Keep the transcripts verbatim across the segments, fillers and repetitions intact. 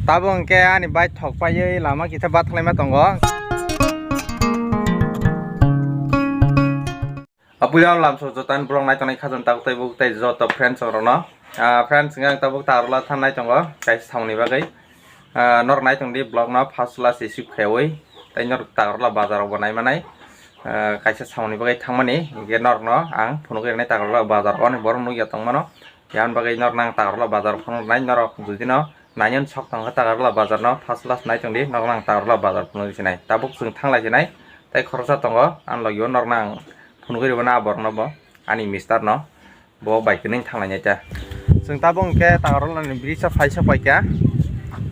Tabuk hwnkhe ani bike thok paiwi lama kisa bathlaima tongo. Apuila lamso joto ani vlog naitongnai khajang tabuk tei buk tei joto friends rokno. Ah, friends, hwnkhe ang tabuk Tagarla thangnai tongo kaisa samungni bagwi. Ah, norok naitongdi vlog no first last skip khaiwi tei norok Tagarla bazar rok bo naimanai. Ah, kaisa samungni bagwi thangmani hwnkhe norokno ang phunugwi rwnai Tagarla bazar o, ani borok nukya tongmano. Yang bagwi norok nang Tagarla bazar phunuknai norok judino nainani sok tongkha Tagarla bazar no first last naitongdi norok nang Tagarla bazar phunukgwi sinai. Tabuk chwng thanglai sinai tei khoroksa tongo ani logio norok nang phunugwi rwna borokno bo ani mister no. Bo bai kwrwini thanglainai ta. Chwng tabuk hwnkhe Tagarlani bridge o phaisa paikha.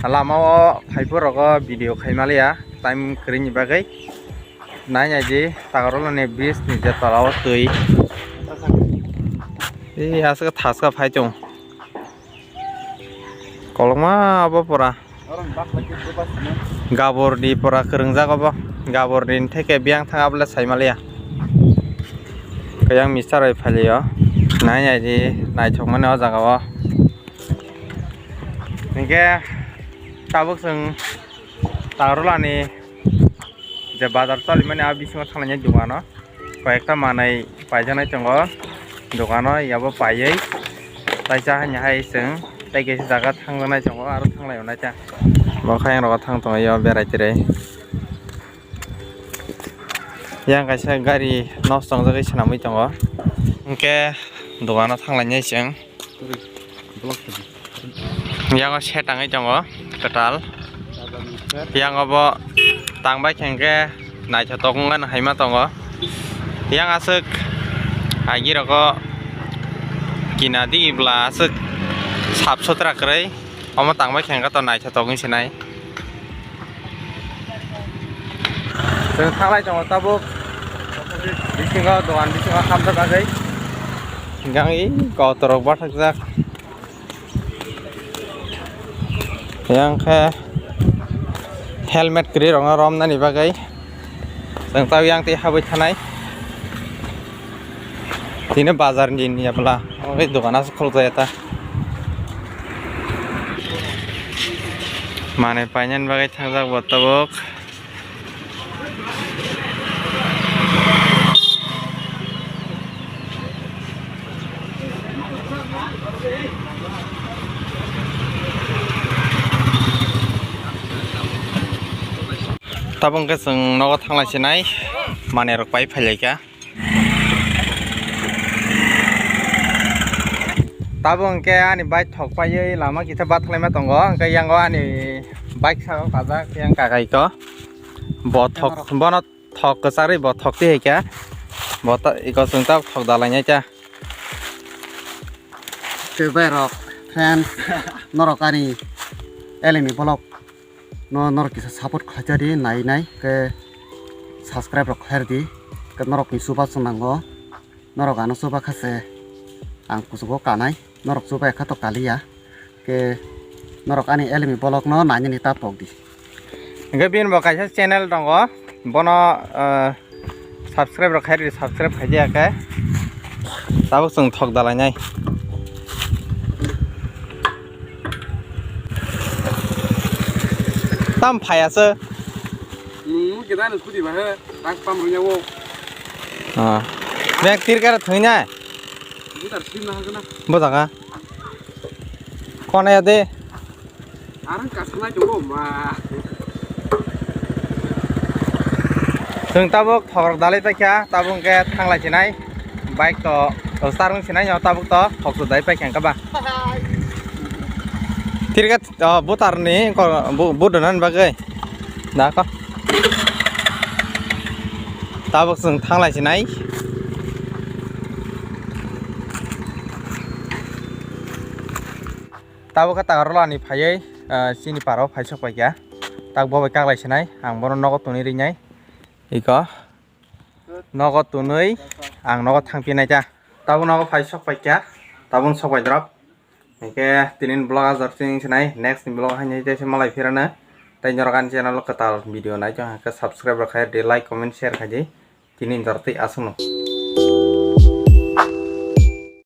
Lama o phaiphuru rogo video khaimaliya time kwrwini bagwi. Nai nai di Tagarlani bridge ni je tola o twi. Ei aswk thaska phai chwng. Kolokma abo pura. Gabor di pura kwrwngjak obo. Gabor di theke biyang thang abole saimaliya. Kayang mister bai phailio. Nai nai di naithokmani o jaga o. Hinkhe tabuk chwng Tagarlani je bazar chalimani a bisingo thanglainai dogano. Koyekta manwi paijaknai tongo dogano, yabo paiwi taisa haini hai chwng tei kaisa jaga thangjaknai tongo, aro thanglai rwnai ta. Bo khe ayang rogo thang tongo, yo berai twrwi. Yang kaisa gari nosto wngjagwi swnamwi tongo, hwnkhe dogano thanglainai chwng. Yang o set tangwi tongo kwtal. Yang obo tangbai khe hwnkhe naithotok wngmani haima tongo. Yang aswk agi rogo kina di bwla aswk sap sutra kwrwi. Omo tangbai khe hwnkhe to naithotok wngwi sinai. Chwng thanglai tongo tabuk bisingo, dogan bisingo hamjak bagwi. Gang i kotorok bathakjak. Yang khe helmet kwrwi rokno romnani bagwi chwng tabuk yang twi habwi thanai. Tini bazar ni yapla, omo khe dogan aswk khuluk jaya ta. Manwi painani bagwi thangjak bo tabuk. Tabuk hwnkhe chwng nogo thanglai sinai, manwi rok pai phailaikha. Tabuk hwnkhe ani bike thok paiwi lama kisa bathlaima tongo, hwnkhe yango ani bike saka kajak yang kakaiko. Bo thok, bono thok kwcharwi bo thok twi hai kha. Bo ta, iko chwng tabuk thok dalainai ta. Tei bai rok, friends, norok ani Elemi vlog no norok kisa support khlaijadi, nai nai khe subscribe rok khlairdi, khe norokni chubachu nango, norok ano chuba kha se ang kuchugo kanai, norok chuba ekha to kaliya, khe norok ani Elemi vlog no nainani ta pokdi. Hingke bini bo kaisa channel tongo, bono, ah, subscribe rok khairidi, subscribe khaidi ya khe. Tabuk chwng thok dalainai. Tam phaiya se. Nung keda nung kudi ba he, tak pam rung yawo. Ah. Bek tir kara thwinai. Butar sim na hagana. Bo jaga. Kona ya de. Arang kasanai tongo ma. Chwng tabuk thokrok dalai paikha, tabuk hwnkhe thanglai sinai. Bike to start wng sinai, tabuk to thok to dai paikha hwnkhe ba. Tirga, oh, butar ni ko, bu, bu donan bagwi. Da ko. Tabuk chwng thanglai sinai. Tabuk khe Tagarlani phaiwi, ah, chini paro phai sok paikha. Tak bo bai kaklai sinai, ang bono nogo tonwi rinai. Iko nogo tonwi ang nogo thangpinai ta. Tabuk nogo phai sok paikha, tabuk sok pai drop. Hingke tini vlog ajak chini sinai, next ni vlog haini tei se malai phirano. Tei norok ani channel o kwtal video nai tong hingke subscribe rok khai di, like, comment, share khai di. Tini dortwi aswkno.